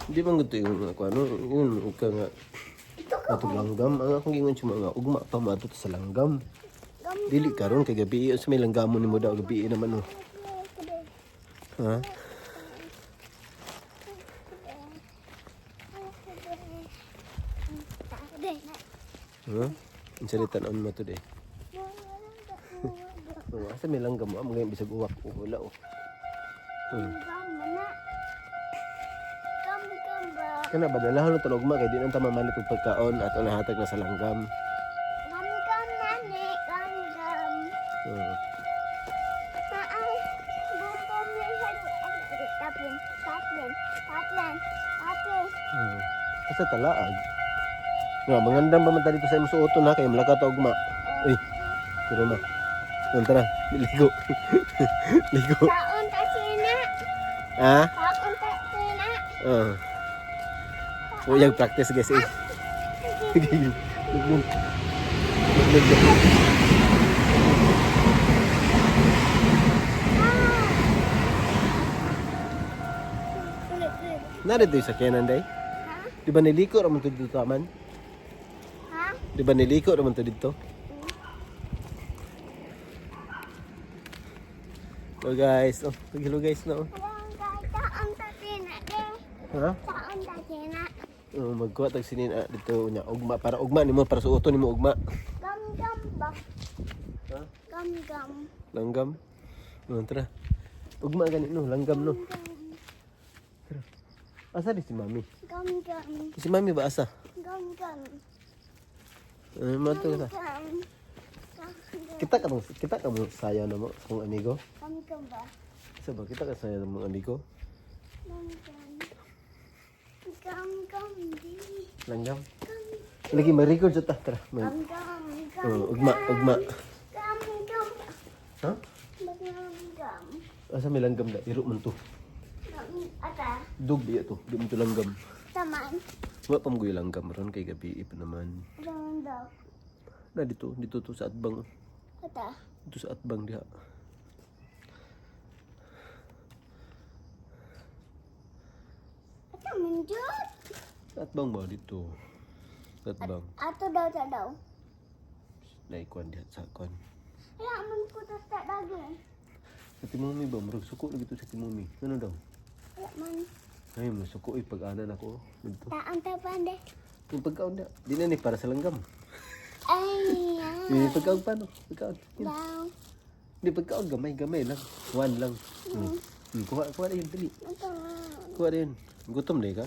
Di man gusto yung ako ano, yun ka nga Ito ka. atong langgam. Ang akong gingon siya mga ugma pa maadto ta sa langgam. Gam. Dili karon kay gabi sa may langgamon nimo daw gabi naman oh. Ha? Ha? Ang salita noon mo today. Oh, asa may langgam mo? Mga bisag uwak o wala oh. Kana ba dalahon na ugma kay di nang ta mamalit og pagkaon ato nahatag na sa langgam. Oh. Asa talaag? Nga mangandam pa man ta dito sa imong suoton ha kay malakaw ta ugma. Uy. Turo na. Nun, tara, ligo. Ligo. Taon ta sina. Ha? Taon ta sina. Oo. Oh. Uyag practice guys eh. Luglug. Luglug. Narito yung sakyanan day. Ha? Di ba niliko raman to dito taman? Ha? Di ba niliko raman to dito? Hello guys. Oh, hello guys no. Taon ta sina. Ha? Taon ta sina. Oh, magkuha tag sinin ah, dito nya ugma para ugma nimo para suoton nimo ugma. Gam gam ba? Ha? Gam gam. Langgam. Oh, tara. Ugma gani no, langgam no. Asa di si mami? Gam gam. Si mami ba asa? Gam gam. Eh, mato ka. Gam. Gam Kita ka mo sayaw na mo sa kong amigo. gam gam ba? Sa ba kita ka sayaw ng mga amigo? Gam gam. Gam gam di. Langgam. Gam Lagi ma-record sa ta tara. Mag, gam gam gam. oh, ugma, ugma. Gam gam. Ha? Gam gam. Asa may langgam da? Iro man to. Gam ata. Dug biya to. Di man to langgam. Taman. Wa pa mo langgam ron kay gabi pa naman. Gam daw. Na dito, dito to sa atbang. Ata. Dito sa atbang diha. Ata manjut. Sa atbang ba dito? Sa atbang. Ato daw ta daw. Naikuan diha sa kuan. Kaya man ko ta ta dagi. Sa timumi ba murag suko lagi to sa timumi. Ano daw? Wala man. Ay, mo suko ay pag-anan ako dito. Taon ta pande. Yung pagkaon na. Di na ni para sa langgam. Ay. Ah. Yung pagkaon pa no? Pagkaon. Yun. Daw. Hindi pagkaon gamay gamay lang. One lang. Kuha kuha na yun dali. Ito nga. Kuha na yun. Gutom na ka?